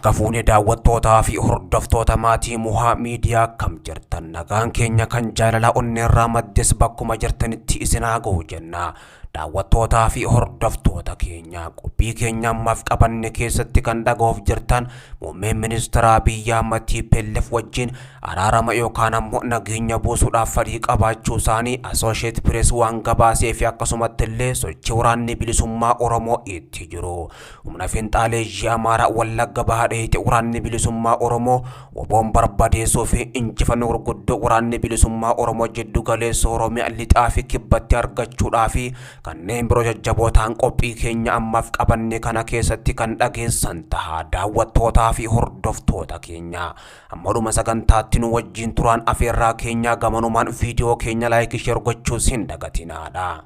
Harka fuunee daawwattootaa fi hordoftoota maatii Muhaa Miidiyaa, akkam jirtan? Nagaan keenya kan jaalala onneerraa maddes bakkuma jirtanitti isin haa ga'u jenna. Daawwattootaa fi hordoftoota keenya, qophii keenya ammaaf qabanne keessatti kan dhaga'uuf jirtan muummeen ministeera Abiyyi Ahmad TPLF wajjin araarama yookaan ammoo nageenya buusuudhaaf fedhii qabaachuu isaanii Associated Press waan gabaasee fi akkasumatti illee sochii waraanni bilisummaa Oromoo itti jiru. Humna finxaaleeyyii Amaaraa Wallagga Bahaa dheeyite waraanni bilisummaa Oromoo WBOn barbadeessuu fi injifannoo gurguddoo waraanni bilisummaa Oromoo jiddu galeessa Oromiyaa lixaa fi kibbatti argachuudhaa fi kanneen biroo jajjaboo ta'an qophii keenya ammaaf qabanne kana keessatti kan dhageessan taha. Daawwattootaa fi hordoftoota keenya, ammadhuma sagantaatti nu wajjin turaan afeerraa keenyaa, gamanumaan viidiyoo keenya like, share gochuus hin dagatinaadha.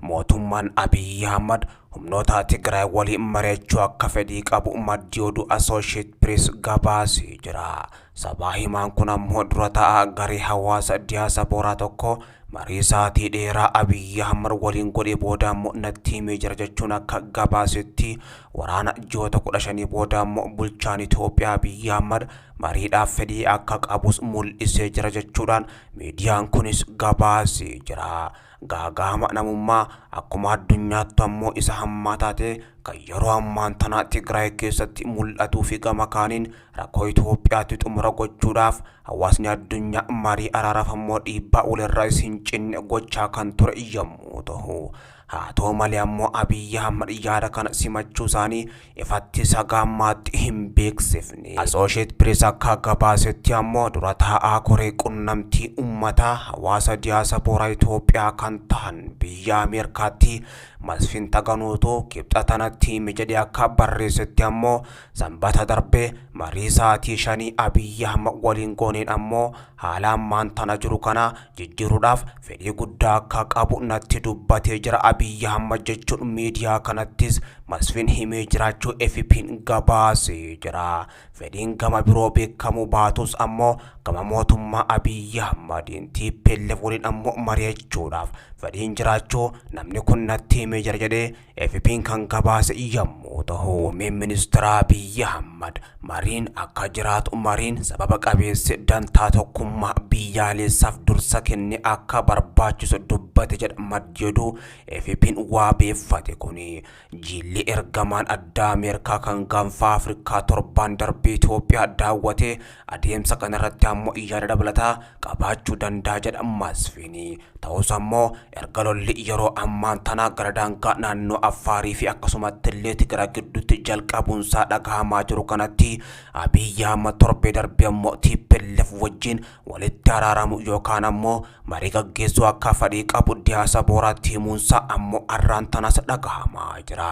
Mootummaan Abiyyi Ahmad humnoota Tigraay waliin mari'achuu akka fedhii qabu maddi oduu Associated Press gabaasee jira. Sabaa himaan kun ammoo dura taa'aa garee hawaasa diyaasaporaa tokko marii sa'aatii dheeraa Abiyyi Ahmad waliin godhe booda ammoo natti himee jira jechuun akka gabaasetti, waraana ji'oota 15 booda ammoo bulchaan Itoophiyaa Abiyyi Ahmad mariidhaaf fedhii akka qabus mul'isee jira jechuudhaan miidiyaan kunis gabaasee jira. Gaaga'ama namummaa akkuma addunyaattu ammoo isa hammaataa ta'e kan yeroo ammaan tanaa Tigraay keessatti mul'atuu fi gama kaaniin rakkoo Itoophiyaatti xumura gochuudhaaf hawaasni addunyaa marii araaraaf ammoo dhiibbaa walirraa hin cinne gochaa kan ture yommuu ta'u, haa ta'u malee ammoo Abiyyi Ahmad yaada kana simachuu isaanii ifatti haga ammaatti hin beeksifne. Associated Press akka gabaasetti ammoo dura taa'aa koree qunnamtii uummataa hawaasa diyaasaporaa Itoophiyaa kan ta'an biyya Ameerikaatti Masfin Taganuutu kibxa tanatti hime jedhee akka barreessetti ammoo Sanbata darbee marii sa'aatii 5 Abiyyi Ahmad waliin gooneen ammoo haala ammaan tana jiru kana jijjiiruudhaaf fedhii guddaa akka qabu natti dubbatee jira Abiyyi Ahmad jechuun miidiyaa kanattis Masfin himee jiraachuu AFP'n gabaasee jira. Fedhiin gama biroo beekamuu baatus ammoo gama mootummaa Abiyyi Ahmadiin TPLF waliin ammoo mari'achuudhaaf fedhiin jiraachuu namni kun natti himee jira jedhee AFP'n kan gabaase yommuu ta'u, muummeen ministeera Abiyyi Ahmad mariin akka jiraatu, mariin sababa qabeessi dantaa tokkummaa biyyaalessaaf dursa kenne akka barbaachisu dubbate jedha maddi oduu AFP'n waabeeffate kuni. Jilli ergamaan addaa Ameerikaa kan gaanfa Afrikaa torbaan darbee Itoophiyaa daawwate adeemsa kanarratti ammoo yaada dabalataa qabaachuu danda'a jedha Masfiini. Ta'us ammoo erga lolli yeroo ammaan tanaa gara daangaa naannoo Affaarii fi akkasumatti illee Tigraay gidduutti jalqabuunsaa dhagahamaa jiru kanatti Abiyyi Ahmad torbee darbee ammoo TPLF wajjin walitti araaramu yookaan ammoo marii gaggeessuu akka fedhii qabu diyaasaporaatti himuunsaa ammoo arraan tanas dhagahamaa jira.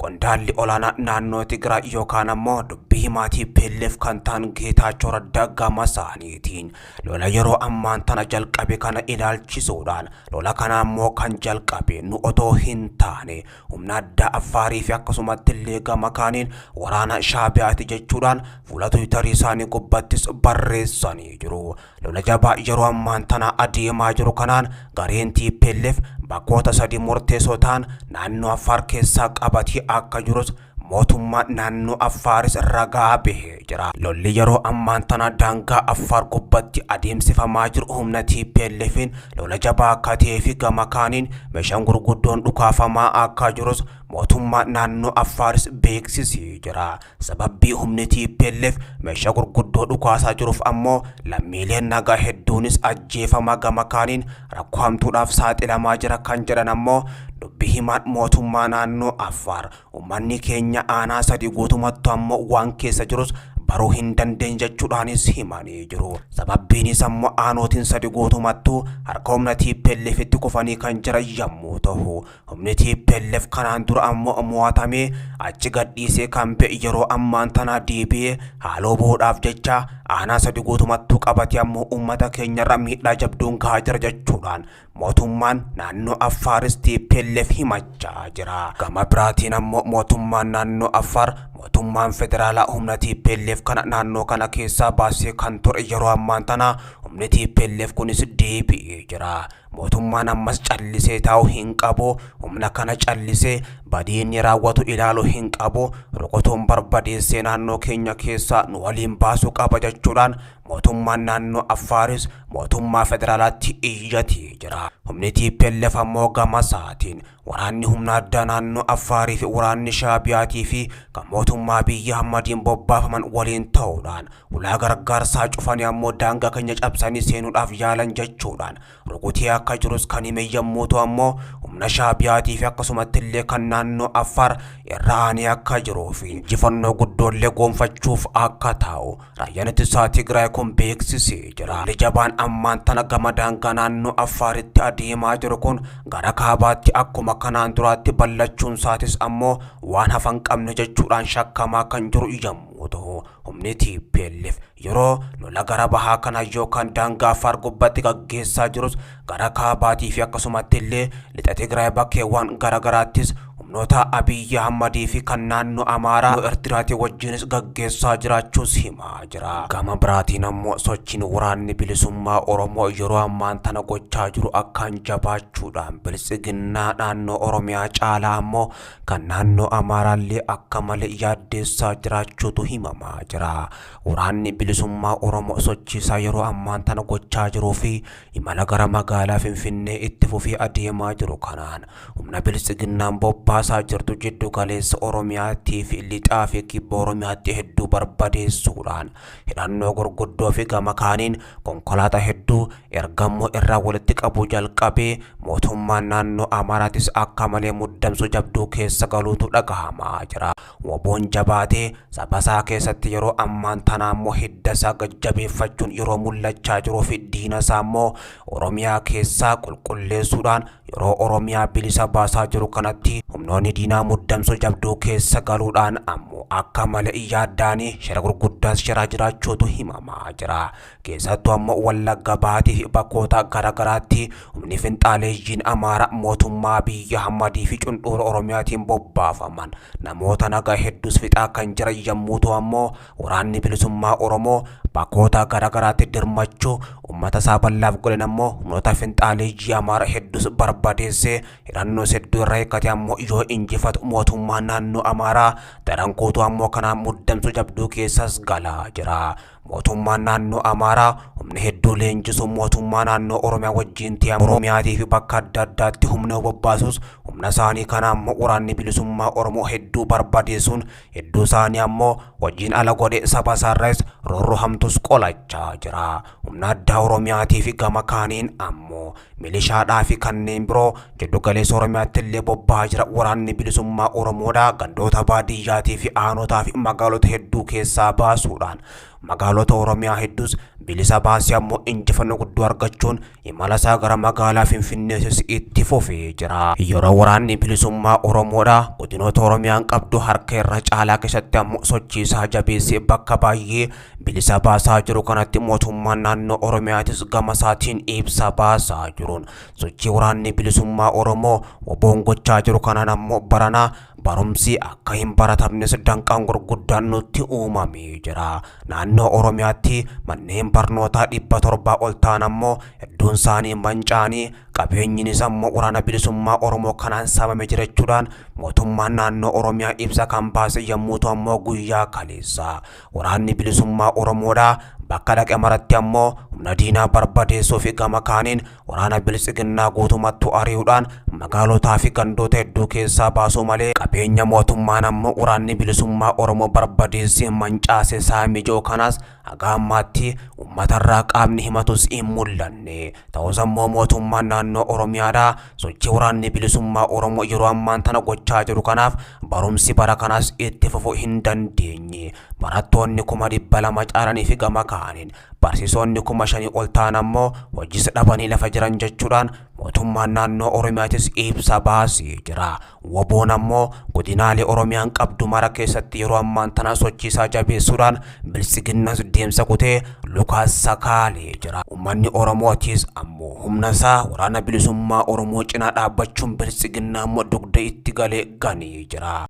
Qondaalli olaanaa naannoo Tigraay yookaan ammoo dubbii himaa TPLF kan ta'an Geetaachoo Raddaa gama isaaniitiin lola yeroo ammaan tana jalqabe kana ilaalchisuudhaan, lola kana ammoo kan jalqabe nu otoo hin taane humna addaa Affaarii fi akkasumatti illee gama kaaniin waraana Shaabiyaati jechuudhaan fuula Tiwiitarii isaanii gubbattis barreessanii jiru. Lola jabaa yeroo ammaan tana adeemaa jiru kanaan gareen TPLF bakkoota sadii murteessoo ta'an naannoo Affaar keessaa qabatee akka jirus mootummaan naannoo Affaaris ragaa bahee jira. Lolli yeroo ammaan tana daangaa Affaar gubbatti adeemsifamaa jiru humna TPLF'n lola jabaa akka ta'ee fi gama kaaniin meeshaan gurguddoon dhukaafamaa akka jirus mootummaan naannoo Affaaris beeksisee jira. Sababbii humni TPLF meeshaa gurguddoo dhukaasaa jiruuf ammoo lammiileen nagaa hedduunis ajjeefamaa, gama kaaniin rakkoo hamtuudhaaf saaxilamaa jira kan jedhan ammoo dubbi himaan mootummaa naannoo Affaar, uummanni keenya aanaa sadii guutumattu ammoo waan keessa jirus baruu hin dandeenye jechuudhaanis himanii jiru. Sababbiinis ammoo aanootiin sadi guutumattu harka humna TPLFitti kufanii kan jiran yommuu ta'u, humni TPLF kanaan dura ammoo mo'atamee achi gadhiisee kan ba'e yeroo ammaan tanaa deebi'ee haaloo bahuudhaaf jecha Aanaa sadi guutumattuu qabatee ammoo uummata keenyarra miidhaa jabduun gahaa jira jechuudhaan mootummaan naannoo Affaaris TPLF himachaa jira. Gama biraatiin ammoo mootummaan naannoo Affaar mootummaan federaalaa humna TPLF kana naannoo kana keessaa baasee kan ture yeroo ammaan tana humni TPLF kunis deebi'ee jira. Mootummaan ammas callisee taa'uu hin qabu. Humna kana callisee badii inni raawwatu ilaaluu hin qabu. Rukutuun barbadeessee naannoo keenya keessaa nu waliin baasuu qaba jechuudhaan mootummaan naannoo Affaaris mootummaa federaalaatti iyyatee jira. Humni TPLF ammoo gama isaatiin waraanni humna addaa naannoo Affaarii fi waraanni Shaabiyaatii fi kan mootummaa Abiyyi Ahmadiin bobbaafaman waliin ta'uudhaan ulaa gargaarsaa cufanii ammoo daangaa keenya cabsanii seenuudhaaf yaalan jechuudhaan rukutee akka jirus kan hime yommuu ta'u ammoo humna Shaabiyaatii fi akkasumatti illee kan naannoo Affaar irra aanee akka jiruu fi injifannoo guddoollee gonfachuuf akka taa'u raayyaan ittisaa Tigraay kun beeksisee jira. Lolli jabaan ammaan tana gama daangaa naannoo Affaaritti adeemaa jiru kun gara kaabaatti akkuma kanaan duraatti bal'achuun isaatis ammoo waan hafan qabne jechuudhaan shakkamaa kan jiru yommuu ta'u humni TPLF yeroo lola gara bahaa kana yookaan daangaa Affaar gubbaatti gaggeessaa jirus gara kaabaatii fi akkasumatti illee lixa Tigraay bakkeewwan garagaraattis humnoota Abiyyi Ahmadii fi kan naannoo Amaaraa Eertiraatii wajjinis gaggeessaa jiraachuus himaa jira. Gama biraatiin ammoo sochiin waraanni bilisummaa Oromoo yeroo ammaan tana gochaa jiru akkaan jabaachuudhaan biltsiginnaa naannoo Oromiyaa caalaa ammoo kan naannoo Amaaraallee akka malee yaaddeessaa jiraachuutu himamaa jira. Waraanni bilisummaa Oromoo sochiisaa yeroo ammaan tana gochaa jiruu fi imala gara magaalaa Finfinnee itti fufee adeemaa jiru kanaan humna biltsiginnaan bobbaasaa jirtu jiddu galeessa Oromiyaattii fi lixaa fi kibba Oromiyaatti hedduu barbadeessuudhaan hidhannoo gurguddoo fi gama kaaniin konkolaataa hedduu ergammoo irraa walitti qabuu jalqabee mootummaan naannoo Amaaraatis akka malee muddamsuu jabduu keessa galuutu dhagahamaa jira. Woboon jabaatee saba isaa keessatti yeroo ammaan tanaa immoo hidda isaa gajjabeeffachuun yeroo mul'achaa jiruu fi diina isaa immoo Oromiyaa keessaa qulqulleessuudhaan yeroo Oromiyaa bilisa baasaa jiru kanatti humnoonni diinaa muddamsuu jabduu keessa galuudhaan ammoo akka malee yaaddaanii shira gurguddaas shiraa jiraachuutu himamaa jira. Keessattuu ammoo Wallagga Bahaatii fi bakkoota garaagaraatti humni finxaaleeyyiin Amaaraa mootummaa Abiyyi Ahmadii fi cundhuura Oromiyaatiin bobbaafaman namoota nagaa hedduus fixaa kan jiran yommuu ta'u ammoo waraanni bilisummaa Oromoo bakkoota garaagaraatti dirmachuu uummata isaa bal'aaf godhan ammoo humnoota finxaaleeyyii Amaaraa hedduus barbadeessee hidhannoos hedduu irra hiikkate ammoo yoo injifatu mootummaa naannoo Amaaraa daran guutuu ammoo kanaan muddamsuu jabduu keessas galaa jira. Mootummaan naannoo Amaaraa humna hedduu leenjisuun mootummaa naannoo Oromiyaa wajjin ta'ee Oromiyaatii fi bakka adda addaatti humna bobbaasus humna isaanii kana ammoo waraanni bilisummaa Oromoo hedduu barbadeessuun hedduu isaanii ammoo wajjin ala godhe saba isaarras roorroo hamtus qolachaa jira. Humna addaa Oromiyaatii fi gama kaaniin ammoo milishaadhaa fi kanneen biroo jiddu galeessa Oromiyaatti illee bobba'aa jira. Waraanni bilisummaa Oromoodhaa gandoota baadiyyaatii fi aanotaa fi magaalota hedduu keessaa baasuudhaan magaalota Oromiyaa hedduus bilisa baasee ammoo injifannoo guddoo argachuun imala isaa gara magaalaa Finfinneessis itti fufee jira. Yeroo waraanni bilisummaa Oromoodhaa godinoota Oromiyaan qabdu harka irra caalaa keessatti ammoo sochii isaa jabeessee bakka baay'ee bilisa baasaa jiru kanatti mootummaan naannoo Oromiyaatis gama isaatiin ibsa baasaa jiruun sochii waraanni bilisummaa Oromoo woboon gochaa jiru kanaan ammoo baranaa barumsi akka hin baratamnes danqaan gurguddaan nutti uumamee jira. Naannoo Oromiyaatti manneen barnootaa 700 ol ta'an ammoo hedduun isaanii manca'anii qabeenyinis ammoo waraana bilisummaa Oromoo kanaan saamame jira jechuudhaan mootummaan naannoo Oromiyaa ibsa kan baase yommuu ta'u ammoo guyyaa kaleessa waraanni bilisummaa Oromoodhaa bakka dhaqe maratti ammoo humna diinaa barbadeessuu fi gama kaaniin waraana biltsiginnaa guutummattuu ari'uudhaan magaalotaa fi gandoota hedduu keessaa baasuu malee qabeenya mootummaan ammoo waraanni bilisummaa Oromoo barbadeessee mancaase saame jiru kanaas haga ammaatti uummatarraa qaamni himatus hin mul'anne. Ta'us ammoo mootummaan naannoo Oromiyaadhaa sochii waraanni bilisummaa Oromoo yeroo ammaan tana gochaa jiru kanaaf barumsi bara kanaas itti fufuu hin dandeenye. Barattoonni 200,000 caalanii fi gama kaaniin barsiisonni 5,000 ol ta'an ammoo hojiis dhabanii lafa jiran jechuudhaan mootummaan naannoo Oromiyaatis ibsa baasee jira. Woboon ammoo godinaalee Oromiyaan qabdu mara keessatti yeroo ammaan tana sochii isaa jabeessuudhaan biltsiginnas deemsa kutee luka sakaalee jira. Uummanni Oromootis ammoo humna isaa Waraana Bilisummaa Oromoo cinaa dhaabbachuun Biltsiginnaa immoo dugda itti galee ganee jira.